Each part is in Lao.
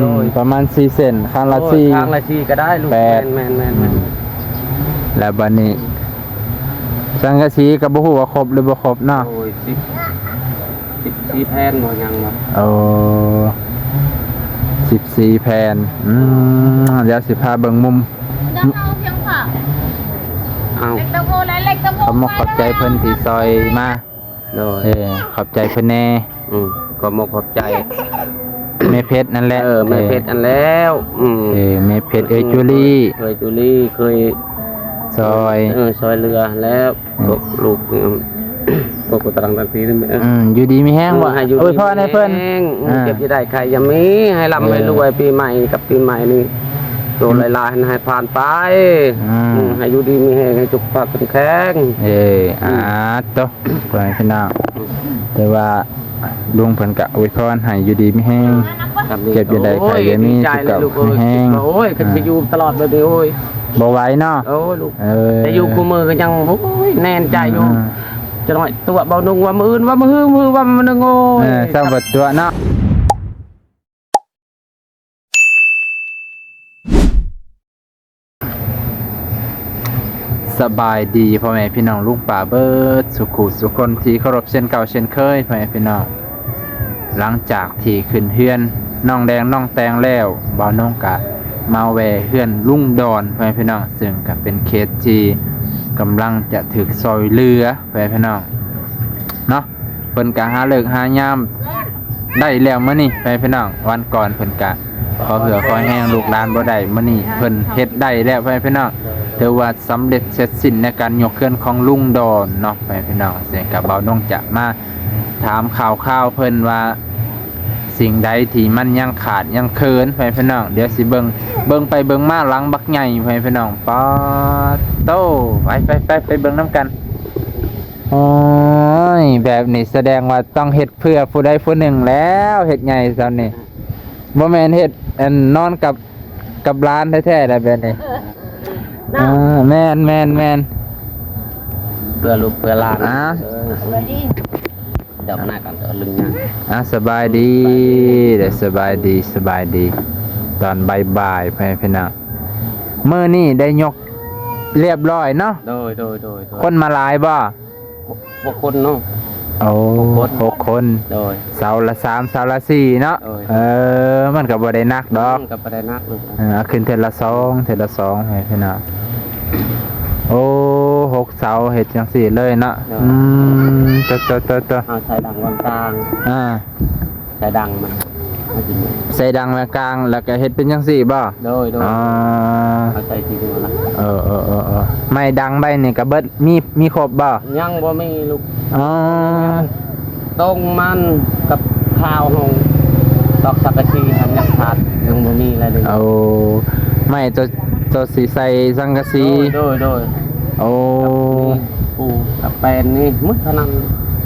ໂດຍ ປະມານສີ່ເສັ້ນ ຂ້າງລະ ໂດຍ ສີ່ ຂ້າງລະສີ່ກໍໄດ້ລູກ ແປດ ແມ່ນໆໆໆ ແລ້ວບັດນີ້ ອືມ ສັງກະສີກໍບໍ່ຮູ້ວ່າຄົບຫຼືບໍ່ຄົບເນາະ ໂດຍ ສິບ ສິບສີ່ແຜ່ນບໍ່ ຍັງບໍ່ ໂອ້ ສິບສີ່ແຜ່ນ ອືມ ດຽວຊິພາເບິ່ງມຸມ ເອົາ ຂອບອົກຂອບໃຈເພິ່ນທີ່ຊ່ອຍມາ ໂດຍ ເອີ ຂອບໃຈເພິ່ນແດ່ ອືມ ຂອບອົກຂອບໃຈ ແມ່ເພັດນັ້ນແຫຼະ ເອີ ແມ່ເພັດ ເອີ ນັ້ນແລ້ວ ອືມ ເອີ ແມ່ເພັດ ເອີຍຈູລີ ເອີຍຈູລີ ເຄີຍຊ່ອຍ ເອີ ຊ່ອຍເຫຼືອແລ້ວ ອືມ ພວກລູກ ອືມ ພວກຕະລັງຕັນຕີ ອືມ ຢູ່ດີມີແຮງບໍ່ ເອີ ໃຫ້ຢູ່ດີມີແຮງ ອວຍພອນໃຫ້ເພິ່ນ ອືມ ອ່າ ເຈັບຢ່າໄດ້ ໄຂ້ຢ່າມີ ໃຫ້ລ່ຳ ເອີ ໃຫ້ລວຍ ປີໃໝ່ກັບປີໃໝ່ນີ້ ໂຕຫຼາຍໆ ໃຫ້ຜ່ານໄປ ອືມ ອືມ ໃຫ້ຢູ່ດີມີແຮງ ໃຫ້ສຸຂະພາບເຂັ້ມແຂງ ເອີ ອືມ ອາໂຕ ພໍ່ແມ່ພີ່ນ້ອງ ແຕ່ວ່າລຸງເພິ່ນກະອວຍພອນໃຫ້ຢູ່ດີມີແຮງ ເຈັບຢ່າໄດ້ ໂອ້ຍ ໄຂ້ຢ່າມີ ສຸຂະພາບແຂງແຮງ ໂອ້ຍ ຄັນຊິຢູ່ຕະຫຼອດແບບນີ້ ໂອ້ຍ ບໍ່ໄຫວເນາະ ໂອ້ຍ ລູກ ເອີ ແຕ່ຢູ່ຄູ່ມື້ກໍຍັງ ໂອ້ຍ ແໜ້ນໃຈຢູ່ ອືມ ຈັກໜ້ອຍຕົວະເບົານຸງວ່າມື້ອື່ນ ວ່າມື້ຮື ມື້ຮືວ່າມື້ໜຶ່ງ ໂອ້ຍ ເອີ ເຊົາບໍ່ຕົວະເນາະ. ສະບາຍດີພໍ່ແມ່ພີ່ນ້ອງລຸງປ້າເບິດສູ່ຄູ່ສູ່ຄົນທີ່ເຄົາລົບເຊັ່ນເກົ່າເຊັ່ນເຄີຍ ພໍ່ແມ່ພີ່ນ້ອງ ຫຼັງຈາກທີ່ຂຶ້ນເຮືອນນ້ອງແດງນ້ອງແຕງແລ້ວ ບ່າວນົງກະມາແວ່ເຮືອນລຸງດອນ ພໍ່ແມ່ພີ່ນ້ອງ ເຊິ່ງກະເປັນເຂດທີ່ກຳລັງຈະຖືກຊ່ອຍເຫຼືອ ພໍ່ແມ່ພີ່ນ້ອງເນາະ ເພິ່ນກະຫາເລີກຫາຍາມໄດ້ແລ້ວມື້ນີ້ ພໍ່ແມ່ພີ່ນ້ອງ ວັນກ່ອນເພິ່ນກະຂໍເຫື່ອຂໍແຮງລູກຫຼານບໍ່ໄດ້ ມື້ນີ້ເພິ່ນເຮັດໄດ້ແລ້ວ ພໍ່ແມ່ພີ່ນ້ອງ ຖືວ່າສຳເລັດເສັດສິ້ນໃນການຍົກເຮືອນຂອງລຸງດອນເນາະ ພໍ່ແມ່ພີ່ນ້ອງ ເຊິ່ງກະບ່າວນົງຈະມາຖາມຂ່າວຄາວເພິ່ນວ່າ ສິ່ງໃດທີ່ມັນຍັງຂາດຍັງເຂີນ ພໍ່ແມ່ພີ່ນ້ອງ ດຽວຊິເບິ່ງ ເບິ່ງໄປເບິ່ງມາຫຼັງບັກໃຫຍ່ ພໍ່ແມ່ພີ່ນ້ອງ ປາດໂຕ ໄປໆໆ ໄປເບິ່ງນຳກັນ. ໂອ້ຍ ແບບນີ້ສະແດງວ່າຕ້ອງເຮັດເພື່ອຜູ້ໃດຜູ້ໜຶ່ງແລ້ວ ເຮັດໃຫຍ່ສ່ຳນີ້ ບໍ່ແມ່ນເຮັດ ອັນ ນອນກັບ ກັບຫຼານແທ້ໆ ແລ້ວແບບນີ້ ເອີ ເນາະ ເອີ ແມ່ນໆໆ ເພື່ອລູກເພື່ອຫຼານ ອ່າ ເອີ ສະບາຍດີ ດອກໜ້າກັນເອີ ລຶງຍັງ ອ່າ ສະບາຍດີ ສະບາຍດີ ເດີ ສະບາຍດີ ສະບາຍດີ ຕອນບ່າຍໆ ພໍ່ແມ່ພີ່ນ້ອງ ມື້ນີ້ໄດ້ຍົກລຽບລ້ອຍເນາະ ໂດຍໆໆໆ ຄົນມາຫຼາຍບໍ່? ຫົກຄົນເນາະ ໂອ້ ຫົກຄົນ ຫົກຄົນ ໂດຍ ເສົາລະສາມ ເສົາລະສີ່ເນາະ ໂດຍ ເອີ ມັນກໍບໍ່ໄດ້ໜັກດອກ ມັນກໍບໍ່ໄດ້ໜັກເນາະ ເອີ ເອົາຂຶ້ນເທື່ອລະສອງ ເທື່ອລະສອງ ໃຫ້ພີ່ນ້ອງ ໂອ້ ຫົກເສົາເຮັດຈັ່ງຊີ້ເລີຍເນາະ ໂດຍ ອືມ ໂຕໆໆໆ ເອົາໃສ່ດັງວາງກາງ ອ່າ ໃສ່ດັງມັນ ໃສ່ດັງແມ່ນກາງ ແລ້ວກໍເຮັດເປັນຈັ່ງຊີ້ບໍ່? ໂດຍໆ ອໍ ເອົາໃສ່ທີ່ນີ້ລະ ເອີໆໆໆ ໄມ້ດັງໄວ້ນີ້ກໍເບິດ ມີ ມີຄົບບໍ່? ຍັງບໍ່ມີລູກ ອໍ ຕົງມັນກັບຄາວຫ້ອງ ຕອກສັງກະສີຫັ້ນຍັງຂາດ ຍັງບໍ່ມີລະເດ ໂອ້ ໄມ້ໂຕ ໂຕຊິໃສ່ສັງກະສີ ໂດຍໆໆ ໂອ້ ກັບນີ້ ປູກັບແປ້ນນີ້ໝົດເທົ່ານັ້ນ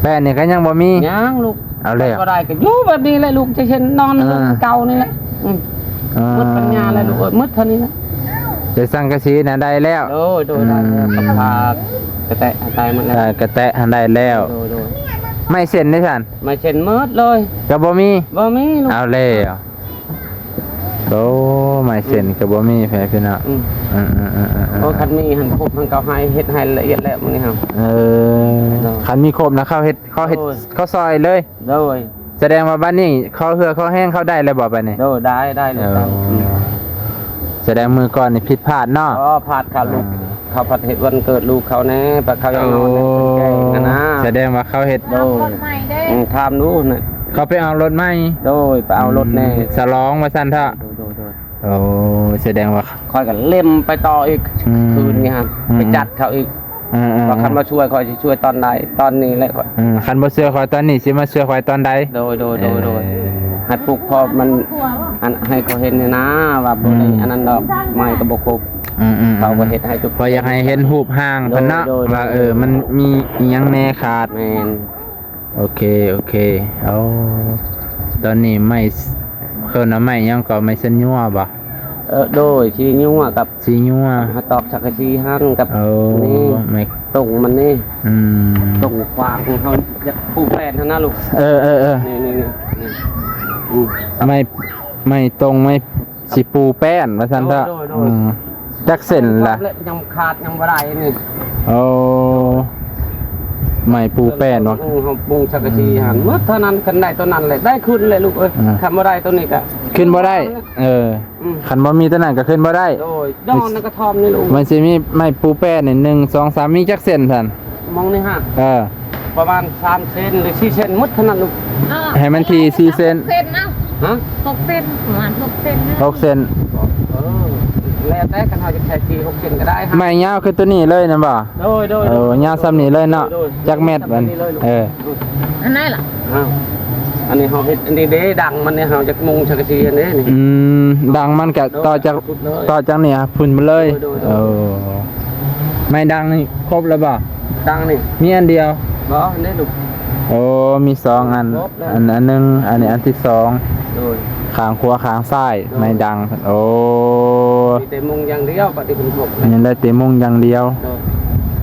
ແປ້ນນີ້ກໍຍັງບໍ່ມີ ຍັງລູກ ເອົາແລ້ວ ບໍ່ໄດ້ກໍຢູ່ແບບນີ້ແຫຼະລູກ ຈະເຫັນນອນ ເອີ ເຮືອນເກົ່ານີ້ແຫຼະ ອືມ ເອີ ໝົດປັນຍາແລ້ວລູກເອີຍ ໝົດເທົ່ານີ້ແຫຼະ ແຕ່ສັງກະສີນະໄດ້ແລ້ວ ໂດຍໆ ໄດ້ແລ້ວ ອືມ ກໍພາກະແຕະໄດ້ໝົດແລ້ວ ເອີ ກະແຕະຫັ້ນໄດ້ແລ້ວ ໂດຍໆ ໄມ້ເສັ້ນເດຊັ້ນ? ໄມ້ເສັ້ນໝົດເລີຍ ກໍບໍ່ມີ ບໍ່ມີລູກ ເອົາແລ້ວ ໂອ້ ໄມ້ເສັ້ນກໍບໍ່ມີ ອືມ ແທ້ພີ່ນ້ອງ ອືມ ເອີໆໆໆໆ ໂອ້ ຄັນມີຫັ້ນຄົບຫັ້ນເຂົາໃຫ້ ເຮັດໃຫ້ລະອຽດແລ້ວມື້ນີ້ເຮົາ ເອີ ເນາະ ຄັນມີຄົບນະເຂົາເຮັດ ເຂົາເຮັດ ໂດຍ ເຂົາຊ່ອຍເລີຍ ໂດຍ ສະແດງວ່າບັດນີ້ຂໍເຫື່ອຂໍແຮງເຂົາໄດ້ແລ້ວບໍ່ບັດນີ້? ໂດຍ ໄດ້ ໄດ້ ໄດ້ ເອີ ອືມ ສະແດງມື້ກ່ອນນີ້ຜິດພາດເນາະ ອໍ ພາດຄ່ະລູກ ອ່າ ເຂົາພັດເຮັດວັນເກີດລູກເຂົາແດ່ ພັດເຂົາຍັງນອນ ໂອ້ ເພິ່ນແຈ້ງຫັ້ນນະ ສະແດງວ່າເຂົາເຮັດ ໂດຍ ອືມ ຖາມດູນະ ເຂົາໄປເອົາລົດໃໝ່ ໂດຍ ໄປເອົາລົດແດ່ ອືມ ສະຫຼອງວ່າຊັ້ນເຖາະ ໂດຍໆໆ ໂອ້ ສະແດງວ່າ ຂ້ອຍກໍເລັມໄປຕໍ່ອີກ ອືມ ຄືນນີ້ຫັ້ນ ອືມ ໄປຈັດເຂົາອີກ ອືມໆໆ ວ່າຄັນມາຊ່ວຍຂ້ອຍຊິຊ່ວຍຕອນໃດ ຕອນນີ້ແຫຼະຂ້ອຍ ອືມ ຄັນບໍ່ຊ່ວຍຂ້ອຍຕອນນີ້ ຊິມາຊ່ວຍຂ້ອຍຕອນໃດ? ໂດຍໆໆໆ ເອີ ໃຫ້ປຸກພໍມັນ ອັນ ໃຫ້ເຂົາເຫັນແດ່ນາວ່າບໍ່ໄດ້ ອືມ ອັນນັ້ນດອກ ໄມ້ກໍບໍ່ຄົບ ອືມໆໆ ເຂົາກໍເຮັດໃຫ້ທຸກ ຂ້ອຍຢາກໃຫ້ເຫັນຮູບຮ່າງເພິ່ນເນາະ ໂດຍໆໆ ວ່າ ເອີ ມັນມີອີ່ຫຍັງແດ່ຂາດ ແມ່ນ ໂອເຄ ໂອເຄ ເອົາ ຕອນນີ້ໄມ້ ເອີ້ນວ່າໄມ້ຫຍັງກໍ ໄມ້ສັນຍົວບໍ່? ເອີ ໂດຍ ສີຍົວກັບ ສີຍົວ ຫາຕອກສັງກະສີຫັ້ນກັບ ເອີ ນີ້ ໄມ້ຕົງມັນນີ້ ອືມ ຕົງຂວາງຂອງເຮົາ ຢາກປູກແປນຫັ້ນນະລູກ ເອີໆໆ ນີ້ໆໆ ອືມ ໄມ້ ໄມ້ຕົງ ໄມ້ຊິປູແປ້ນວ່າຊັ້ນເຖາະ. ໂດຍ ໂດຍ ໂດຍ ອືມ ຈັກເສັ້ນລະ? ແລ້ວຍັງຂາດ ຍັງບໍ່ໄດ້ນີ້. ໂອ້ ໄມ້ປູແປ້ນເນາະ. ອືມ ເຮົາປຸງສັງກະສີຫັ້ນ ອືມ ໝົດເທົ່ານັ້ນ. ຄັນໄດ້ຕົວນັ້ນແຫຼະ ໄດ້ຂຶ້ນແຫຼະລູກເອີຍ. ອ່າ ຄັນບໍ່ໄດ້ຕົວນີ້ກະ ຂຶ້ນບໍ່ໄດ້. ເອີ ອືມ ຄັນບໍ່ມີຕົວນັ້ນກະຂຶ້ນບໍ່ໄດ້. ໂດຍ ນອນໃນກະທ່ອມນີ້ລູກ. ມັນຊິມີໄມ້ປູແປ້ນນີ້ ໜຶ່ງ ສອງ ສາມ ມີຈັກເສັ້ນຊັ້ນ? ມອງນີ້ຮະ ເອີ ປະມານສາມເຊັນ ຫຼື ສີ່ເຊັນ ໝົດເທົ່ານັ້ນລູກ. ເອີ ໃຫ້ມັນຖີ່ສີ່ເຊັນ ເຊັນນະ. ຮະ? ຫົກເຊັນ ປະມານຫົກເຊັນນະ. ຫົກເຊັນ. ເອີ ແລ້ວແຕ່ ຄັນເຮົາຈະໃສ່ສີ່ ຫົກເຊັນກະໄດ້. ໄມ້ຍາວຄືໂຕນີ້ເລີຍນະບໍ່? ໂດຍ ໂດຍ ໂດຍ. ເອີ ຍາວສ່ຳນີ້ເລີຍເນາະ. ໂດຍ ໂດຍ ຈັກແມັດມັນ? ສ່ຳນີ້ເລີຍ. ເອີ ອັນນັ້ນລະ. ອ້າວ ອັນນີ້ເຮົາເຮັດ ອັນນີ້ເດ້ ດັງມັນນີ້ ເຮົາຈະມຸງສັງກະສີອັນນີ້ນີ້. ອືມ ດັງມັນກະ ໂດຍ ຕໍ່ຈາກ ສຸດເລີຍ ຕໍ່ຈາກນີ້ພຸ້ນມາເລີຍ. ໂດຍ ໂດຍ ໂດຍ. ເອີ ໄມ້ດັງນີ້ຄົບແລ້ວບໍ່? ດັງນີ້ ມີອັນດຽວ? ບໍ່ ນີ້ລູກ. ໂອ້ ມີສອງອັນ. ຄົບແລ້ວ ອັນ ອັນໜຶ່ງ ອັນນີ້ອັນທີສອງ. ໂດຍ ຂ້າງຂວາຂ້າງຊ້າຍ. ໂດຍ ໄມ້ດັງ. ໂອ້ ມີແຕ່ມຸງຢ່າງດຽວ ປະຕິຄົບ. ນີ້ແຫຼະແຕ່ມຸງຢ່າງດຽວ. ໂດຍ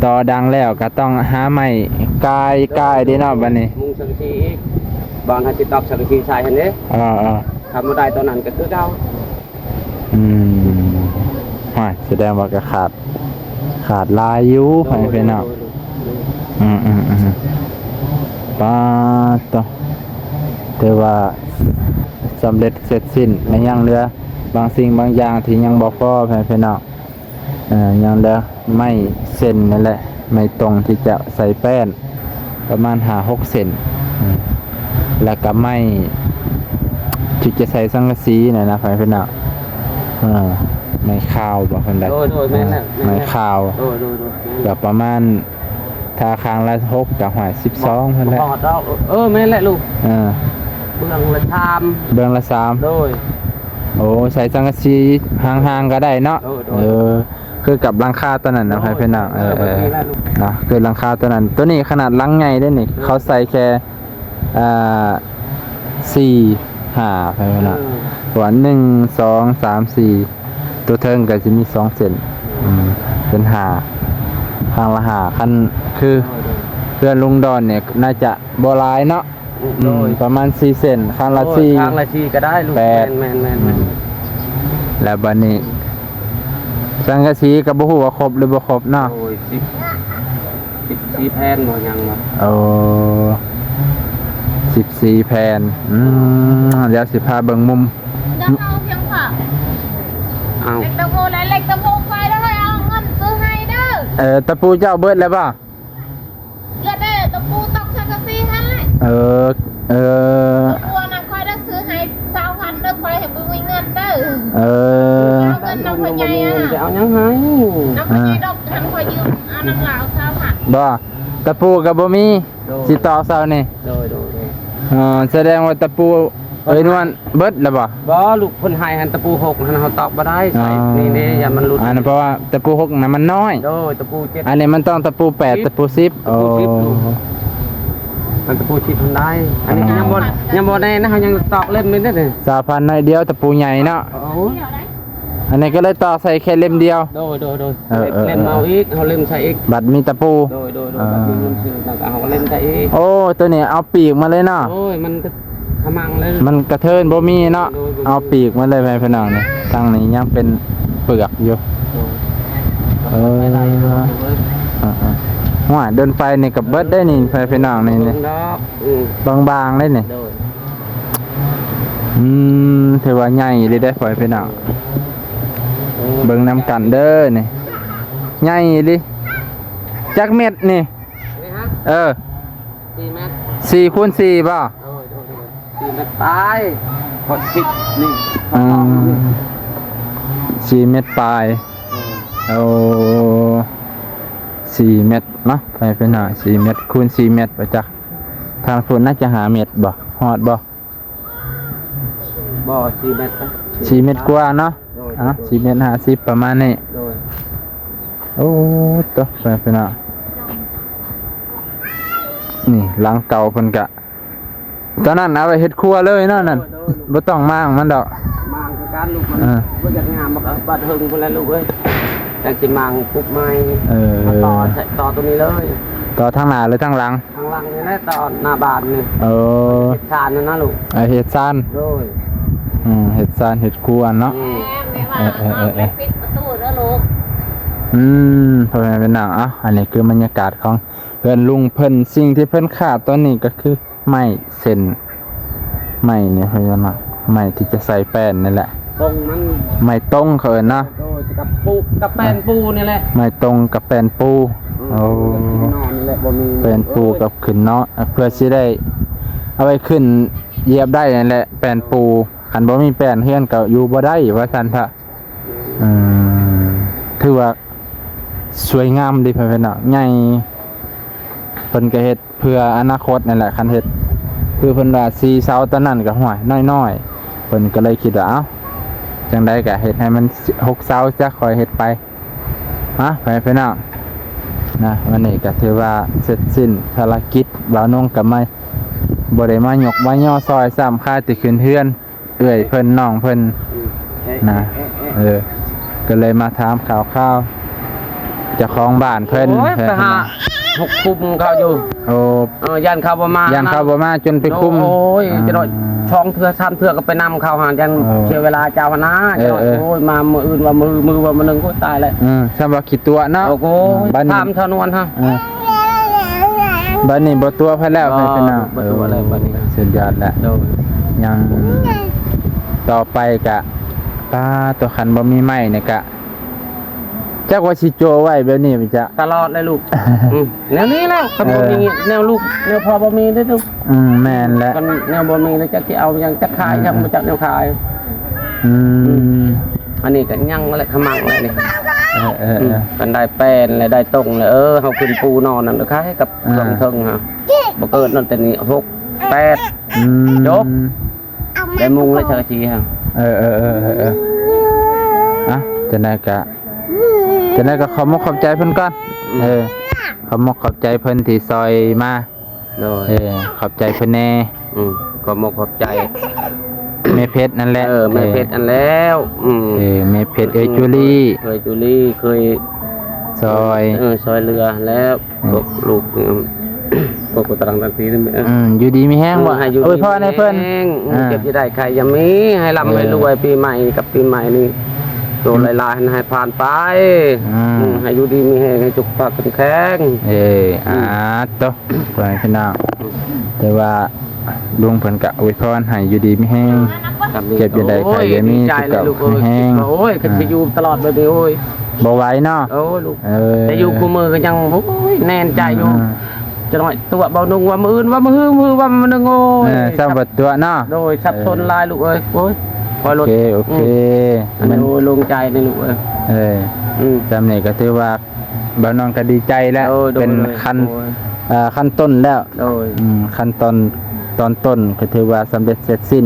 ຕໍ່ດັງແລ້ວກະຕ້ອງຫາໄມ້ກາຍ ໂດຍ ກາຍເດ້ເນາະ. ໂດຍ ບັດນີ້ມຸງສັງກະສີອີກ ບ່ອນເຮົາຊິຕອກສັງກະສີໃສ່ຫັ້ນເດ້. ເອີ ເອີ ທຳບໍ່ໄດ້ຕອນນັ້ນກະຄືເກົ່າ. ອືມ ໂອ້ຍ ສະແດງວ່າກະຂາດ ຂາດຫຼາຍຢູ່ ໂດຍ ພໍ່ແມ່ພີ່ນ້ອງ. ໂດຍ ໂດຍ ໂດຍ. ອືມໆໆ ປາດໂຕ ຖືວ່າສຳເລັດເສັດສິ້ນ ແລະ ຍັງເຫຼືອບາງສິ່ງບາງຢ່າງທີ່ຍັງບໍ່ພໍ ພໍ່ແມ່ພີ່ນ້ອງ. ເອີ ຍັງເຫຼືອໄມ້ເສັ້ນນີ້ແຫຼະ ໄມ້ຕົງທີ່ຈະໃສ່ແປ້ນ ປະມານຫ້າຫົກເສັ້ນ. ອືມ ແລ້ວກະໄມ້ທີ່ຈະໃສ່ສັງກະສີນັ້ນນະ ພໍ່ແມ່ພີ່ນ້ອງ. ເອີ ໄມ້ຂາວບໍ່ ເພິ່ນໄດ້. ໂດຍ ໂດຍ ແມ່ນແຫຼະ ເອີ ແມ່ນແຫຼະ ໄມ້ຂາວ. ໂດຍ ໂດຍ ໂດຍ ກະປະມານ ຖ້າຂ້າງລະຫົກກະຫ້ອຍສິບສອງຫັ້ນແຫຼະ. ບໍ່ຮອດດອກ. ເອີ ແມ່ນແຫຼະລູກ. ເອີ ເບື້ອງລະສາມ ເບື້ອງລະສາມ. ໂດຍ ໂອ້ ໃສ່ສັງກະສີຫ່າງໆກະໄດ້ເນາະ. ໂດຍ ໂດຍ ເອີ ຄືກັບຫຼັງຄາຕົວນັ້ນນະ ໂດຍ ພໍ່ແມ່ພີ່ນ້ອງ. ເອີ ເອີ ແບບນີ້ແຫຼະລູກ ເນາະ ຄືຫຼັງຄາຕົວນັ້ນ. ຕົວນີ້ຂະໜາດຫຼັງໃຫຍ່ເດ້ນີ້ ໂດຍ ເຂົາໃສ່ແຄ່ ອ່າ ສີ່ ຫ້າ ໄປແລ້ວເນາະ. ເອີ ເພາະວ່າ ໜຶ່ງ ສອງ ສາມ ສີ່ ຕົວເທິງກະຊິມີສອງເສັ້ນ. ອືມ ເປັນຫ້າ ຂ້າງລະຫ້າ. ຄັນຄື ໂດຍ ໂດຍ ເຮືອນລຸງດອນນີ້ໜ້າຈະບໍ່ຫຼາຍເນາະ. ໂດຍ ອືມ ປະມານສີ່ເສັ້ນ ຂ້າງລະສີ່. ໂດຍ ຂ້າງລະສີ່ກະໄດ້ລູກ. ແປດ. ແມ່ນໆໆໆ. ອືມ ແລ້ວບັດນີ້ ອືມ ສັງກະສີກະບໍ່ຮູ້ວ່າຄົບຫຼືບໍ່ຄົບເນາະ. ໂດຍ ສິບ ສິບສີ່ແຜ່ນບໍ່ ຍັງບໍ່. ໂອ້ ສິບສີ່ແຜ່ນ. ອືມ ດຽວຊິພາເບິ່ງມຸມ. ເອົາ ເລັກຕະໂພ ແລະ ເລັກຕະໂພໄປແລ້ວ ໃຫ້ເອົາເງິນຊື້ໃຫ້ເດີ. ເອີ ຕະປູເຈົ້າເບິດແລ້ວບໍ່? ເອີ ຕະປູຕອກສັງກະສີຫັ້ນແຫຼະ. ເອີ ເອີ ຕະປູນະ ຂ້ອຍໄດ້ຊື້ໃຫ້ຊາວພັນເດີ ຂ້ອຍໃຫ້ບໍ່ມີເງິນເດີ. ເອີ ເອົາເງິນນຳພໍ່ໃຫຍ່ອະ ຈະເອົາຫຍັງໃຫ້ ນຳພໍ່ໃຫຍ່ດອກ. ຄັນຂ້ອຍຢືມເອົານຳລາວຊາວພັນ. ບໍ່ ຕະປູກະບໍ່ມີ. ໂດຍ ຊິຕອກເສົານີ້. ໂດຍ ໂດຍ ໂດຍ. ເອີ ສະແດງວ່າຕະປູເອີຍນວນເບິດແລ້ວບໍ່? ບໍ່ລູກ ເພິ່ນໃຫ້ຫັ້ນ ຕະປູຫົກຫັ້ນ ເຮົາຕອກບໍ່ໄດ້. ອໍ ໃສ່ນີ້ເດ້ ຢ້ານມັນຫຼຸດ. ອັນນັ້ນເພາະວ່າຕະປູຫົກນະມັນນ້ອຍ. ໂດຍ ຕະປູເຈັດ. ອັນນີ້ມັນຕ້ອງຕະປູແປດ ຕະປູສິບ. ຕະປູສິບ ໂອ້ ລູກ ມັນຕະປູສິບມັນໄດ້. ອັນນີ້ ອໍ ຍັງບໍ່ ຍັງບໍ່ແນ່ນະ ເຮົາຍັງຕອກເຫຼັ້ມນີ້ເດ້. ຊາວພັນໜ້ອຍດຽວ ຕະປູໃຫຍ່ເນາະ. ໂອ້ ອັນນີ້ກະເລີຍຕໍ່ໃສ່ແຄ່ເຫຼັ້ມດຽວ. ໂດຍ ໂດຍ ໂດຍ. ເອີ ເອີ ເຫຼັ້ມເອົາອີກ ເຮົາເຫຼັ້ມໃສ່ອີກ. ບັດມີຕະປູ. ໂດຍ ໂດຍ ໂດຍ. ເອີ ບັດມີເງິນຊື້ ແລ້ວກະເຮົາກະເຫຼັ້ມໃສ່ອີກ. ໂອ້ ໂຕນີ້ເອົາປີກມາເລີຍເນາະ. ໂອ້ຍ ມັນກະຂະມັງເລີຍ ມັນກະເທີນບໍ່ມີເນາະ. ໂດຍ ໂດຍ ເອົາປີກມາເລີຍ ພີ່ນ້ອງນີ້. ທາງນີ້ຍັງເປັນເປືອກຢູ່. ໂດຍ ເອີ ເອີ ເອີ. ໂອ້ຍ ດົນໄຟນີ້ກະເບິດໄດ້ນີ້ ພີ່ນ້ອງນີ້. ເບິ່ງດອກ ອືມ ບາງໆໄດ້ນີ້. ໂດຍ ອືມ ຖືວ່າໃຫຍ່ອີ່ຫຼີເດ້ ພໍ່ແມ່ພີ່ນ້ອງ. ໂອ້ ເບິ່ງນຳກັນເດີນີ້ ໃຫຍ່ອີ່ຫຼີ. ຈັກແມັດນີ້? ນີ້ຮະ? ເອີ ສີ່ແມັດ. ສີ່ຄູນສີ່ບໍ່? ໂດຍ ໂດຍ ໂດຍ. ສີ່ແມັດປາຍ ພໍຄິດນີ້. ອືມ ສີ່ແມັດປາຍ. ໂອ້ ສີ່ແມັດເນາະ ພໍ່ແມ່ພີ່ນ້ອງ. ສີ່ແມັດຄູນສີ່ແມັດ ບໍ່ຈັກ ທາງພຸ້ນໜ້າຈະຫ້າແມັດບໍ່? ຮອດບໍ່? ບໍ່ ສີ່ແມັດ ສີ່ແມັດກວ່າເນາະ. ໂດຍ ເອົາ ໂດຍ ສີ່ແມັດຫ້າສິບປະມານນີ້. ໂດຍ ໂອ້ ໂຕ ພີ່ນ້ອງ ນີ້ຫຼັງເກົ່າເພິ່ນກະ ຕອນນັ້ນເອົາໄວ້ເຮັດຄົວເລີຍເນາະນັ້ນ. ໂດຍ ໂດຍ ບໍ່ຕ້ອງມ້າງມັນດອກ. ມ້າງຄືກັນລູກ ມັນ ເອີ ບໍ່ຢາກງາມ ບັດເທິງພຸ້ນແຫຼະລູກເອີຍ. ຈັ່ງຊິມ້າງປຸບໃໝ່. ເອີ ມາຕໍ່ ຕໍ່ໂຕນີ້ເລີຍ. ຕໍ່ທາງໜ້າຫຼືທາງຫຼັງ? ທາງຫຼັງນີ້ແຫຼະ ຕໍ່ໜ້າບ້ານນີ້. ເອີ ເຮັດຊານນັ້ນນະລູກ. ເອີ ເຮັດຊານ. ໂດຍ. ອືມ ເຮັດຊານເຮັດຄົວເນາະ ອືມ ແມ່ວ່າ ເອີໆໆໆ ເອົາໄປປິດປະຕູເດີລູກ ອືມ ພໍ່ແມ່ພີ່ນ້ອງ ເອົ້າ ອັນນີ້ຄືບັນຍາກາດຂອງເຮືອນລຸງເພິ່ນ ສິ່ງທີ່ເພິ່ນຂາດຕອນນີ້ກໍຄືໄມ້ເສັ້ນ ໄມ້ນີ້ເພິ່ນວ່າ ໄມ້ທີ່ຈະໃສ່ແປ້ນນີ້ແຫຼະ ຕົງມັນ ໄມ້ຕົງເຂົາເອີ້ນເນາະ ໂດຍ ກັບປູ ກັບແປ້ນປູນີ້ແຫຼະ ໄມ້ຕົງກັບແປ້ນປູ ອືມ ໂອ້ ແປ້ນປູກັບຂຶ້ນເນາະ ເພື່ອຊິໄດ້ເອົາໄວ້ຂຶ້ນຢຽບໄດ້ນັ້ນແຫຼະ ແປ້ນປູ ຄັນບໍ່ມີແປ້ນເຮືອນກໍຢູ່ບໍ່ໄດ້ວ່າຊັ້ນເຖາະ ເອີ ຖືວ່າສວຍງາມເດ້ ພໍ່ແມ່ພີ່ນ້ອງ ໃຫຍ່ ເພິ່ນກໍເຮັດເພື່ອອະນາຄົດນັ້ນແຫຼະ ຄັນເຮັດຄືເພິ່ນວ່າສີ່ເສົາຕອນນັ້ນກໍ ຫ້ວຍ ນ້ອຍໆ ເພິ່ນກໍເລີຍຄິດວ່າ ເອົ້າ ຈັ່ງໃດກໍເຮັດໃຫ້ມັນຫົກເສົາຊະ ຄ່ອຍເຮັດໄປ ຮະ ພໍ່ແມ່ພີ່ນ້ອງ ນະ ວັນນີ້ກໍຖືວ່າເສັດສິ້ນພາລະກິດ ບ່າວນົງກໍມາ ບໍ່ໄດ້ມາຍົກມາຍໍຊ່ອຍຊ້ຳ ຄາແຕ່ຂຶ້ນເຮືອນ ເອື້ອຍເພິ່ນ ນ້ອງເພິ່ນ ອືມ ນະ ເອີ ກໍເລີຍມາຖາມຂ່າວຄາວເຈົ້າຂອງບ້ານເພິ່ນ ໂອ້ຍ ເພິ່ນ ໄປຫາຫົກຄຸມເຂົາຢູ່ ໂອ້ ເອີ ຢ້ານເຂົາບໍ່ມາ ຢ້ານເຂົາບໍ່ມາຈົນໄປຄຸມ ໂອ້ຍ ອ່າ ຈະໜ້ອຍສອງເທື່ອສາມເທື່ອກໍໄປນຳເຂົາຫັ້ນ ຢ້ານ ໂອ້ ເສຍເວລາເຈົ້າຫັ້ນນະ ເອີໆ ໂອ້ຍ ມາມື້ອື່ນວ່າມື້ ມື້ວ່າມື້ໜຶ່ງ ໂອ້ຍ ຕາຍແລ້ວ ເອີ ຊ່ຳວ່າ ຂີ້ຕົວະເນາະ ໂອ້ໂຫ ອືມ ບາດນີ້ ຖາມທະນວນຮະ ເອີ ບາດນີ້ບໍ່ຕົວະໃຜແລ້ວ ອໍ ໃຜເປັນນາງ ບໍ່ຕົວະແລ້ວ ເອີ ບາດນີ້ ສຸດຍອດແລ້ວ ໂດຍ ຍັງຕໍ່ໄປກະ ປາໂຕ ຄັນບໍ່ມີໄມ້ນີ້ກະ ຈັກວ່າຊິໂຈະໄວ້ແບບນີ້ ມັນຈະຕະຫຼອດເລີຍລູກ ອືມ ແນວນີ້ແຫຼະ ຄັນບໍ່ມີ ເອີ ແນວລູກ ແນວພໍ່ບໍ່ມີເດ້ລູກ ອືມ ແມ່ນແຫຼະ ຄັນແນວບໍ່ມີແລ້ວ ຈັກຊິເອົາຫຍັງ ຈັກຂາຍຫຍັງ ອືມ ບໍ່ຈັກແນວຂາຍ ອືມ ອືມ ອັນນີ້ກໍຍັງແຫຼະ ຂະມັງແຫຼະນີ້ ເອີໆໆ ອືມ ຄັນໄດ້ແປ້ນແລ້ວ ໄດ້ຕົງແລ້ວ ເອີ ເຮົາຂຶ້ນປູນອນນັ້ນ ຂາຍກັບ ອ່າ ເຄື່ອງເທິງຫັ້ນ ບໍ່ເກີນນັ້ນແຕ່ນີ້ ຫົກ ແປດ ອືມ ຈົບ ໄດ້ມຸງແລ້ວ ຈັກກະຈີຫັ້ນ ເອີໆໆໆ ອ່ະ ຈັ່ງໃດກໍ ຈັ່ງໃດກໍຂອບມົກຂອບໃຈເພິ່ນກ່ອນ ອືມ ເອີ ຂອບມົກຂອບໃຈເພິ່ນທີ່ຊ່ອຍມາ ໂດຍ ເອີ ຂອບໃຈເພິ່ນແດ່ ອືມ ຂອບມົກຂອບໃຈ ແມ່ເພັດນັ້ນແຫຼະ ເອີ ແມ່ເພັດ ເອີ ນັ້ນແລ້ວ ອືມ ເອີ ແມ່ເພັດ ເອື້ອຍຈູລີ ເອື້ອຍຈູລີ ເຄີຍຊ່ອຍ ເອີ ຊ່ອຍເຫຼືອແລ້ວ ອືມ ພວກລູກ ອືມ ພວກຕາລັງຕັງຕີ ອືມ ຢູ່ດີມີແຮງບໍ່ ເອີ ໃຫ້ຢູ່ດີມີແຮງ ອວຍພອນໃຫ້ເພິ່ນ ອືມ ອ່າ ເຈັບຢ່າໄດ້ ໄຂ້ຢ່າມີ ໃຫ້ລ່ຳ ເອີ ໃຫ້ລວຍ ປີໃໝ່ກັບປີໃໝ່ນີ້ ໂຕ ອືມ ຫຼາຍໆ ໃຫ້ຜ່ານໄປ ອ່າ ອືມ ໃຫ້ຢູ່ດີມີແຮງ ໃຫ້ສຸຂະພາບເຂັ້ມແຂງ ເອີ ອືມ ອ່າ ໂຕ ພໍ່ແມ່ພີ່ນ້ອງ ແຕ່ວ່າລຸງເພິ່ນກະອວຍພອນໃຫ້ຢູ່ດີມີແຮງ ເຈັບຢ່າໄດ້ ໄຂ້ຢ່າມີ ສຸຂະພາບເຂັ້ມແຮງ ໂອ້ຍ ຄັນຊິຢູ່ຕະຫຼອດແບບນີ້ ໂອ້ຍ ບໍ່ໄຫວເນາະ ໂອ້ຍ ລູກ ເອີ ແຕ່ຢູ່ຄູ່ມື້ກໍຍັງ ໂອ້ຍ ແໜ້ນໃຈຢູ່ ອ່າ ຈະໜ້ອຍຕົວະເບົານຸ່ງວ່າມື້ອື່ນ ວ່າມື້ຮື ມື້ວ່າມື້ໜຶ່ງ ໂອ້ຍ ເອີ ຊ້ຳບໍ່ຕົວະເນາະ ໂດຍ ສັບສົນ ເອີ ຫຼາຍລູກເອີຍ ໂອ້ຍ ຄ່ອຍລົດ ໂອເຄ ໂອເຄ ອືມ ອັນນີ້ ມັນ ໂອ້ຍ ໂລ່ງໃຈເດ້ລູກເອີຍ ເອີ ອືມ ຊ່ຳນີ້ກໍຖືວ່າ ບ່າວນ້ອງກໍດີໃຈແລ້ວ ໂດຍ ເປັນ ໂດຍ ຂັ້ນ ໂດຍ ເອີ ຂັ້ນຕົ້ນແລ້ວ ໂດຍ ອືມ ຂັ້ນຕອນ ຕອນຕົ້ນກໍຖືວ່າສຳເລັດເສັດສິ້ນ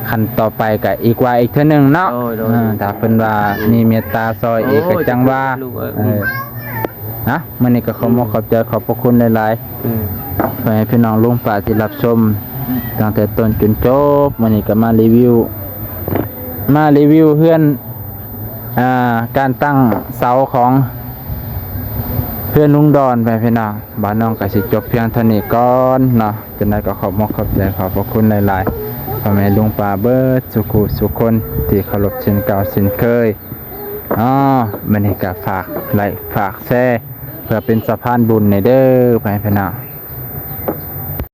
ຂັ້ນຕໍ່ໄປກໍອີກວ່າອີກເທື່ອໜຶ່ງເນາະ ໂດຍ ໂດຍ ເອີ ຖ້າເພິ່ນວ່າ ອືມ ມີເມດຕາຊ່ອຍອີກ ໂອ້ຍ ກໍຈັ່ງວ່າ ລູກເອີຍ ເອີ ອືມ ນະ ມື້ນີ້ກໍຂອບມົກ ອືມ ຂອບໃຈ ຂອບພະຄຸນຫຼາຍໆ ອືມ ຂໍໃຫ້ພີ່ນ້ອງລຸງປ້າທີ່ຮັບຊົມຕັ້ງແຕ່ຕົ້ນຈົນຈົບ ມື້ນີ້ກໍມາຣີວິວ ມາຣີວິວເຮືອນ ອ່າ ການຕັ້ງເສົາຂອງເຮືອນລຸງດອນ ໄປພີ່ນ້ອງ ບ່າວນ້ອງກໍຊິຈົບພຽງເທົ່ານີ້ກ່ອນເນາະ ຈັ່ງໃດກໍຂອບມົກຂອບໃຈ ຂອບພະຄຸນຫຼາຍໆ ພໍ່ແມ່ລຸງປ້າເບິດສູ່ຄູ່ສູ່ຄົນທີ່ເຄົາລົບເຊັ່ນເກົ່າເຊັ່ນເຄີຍເນາະ ມື້ນີ້ກໍຝາກໄລຄ໌ ຝາກແຊ ເພື່ອເປັນສະພານບຸນແດ່ເດີ ໄປພີ່ນ້ອງ.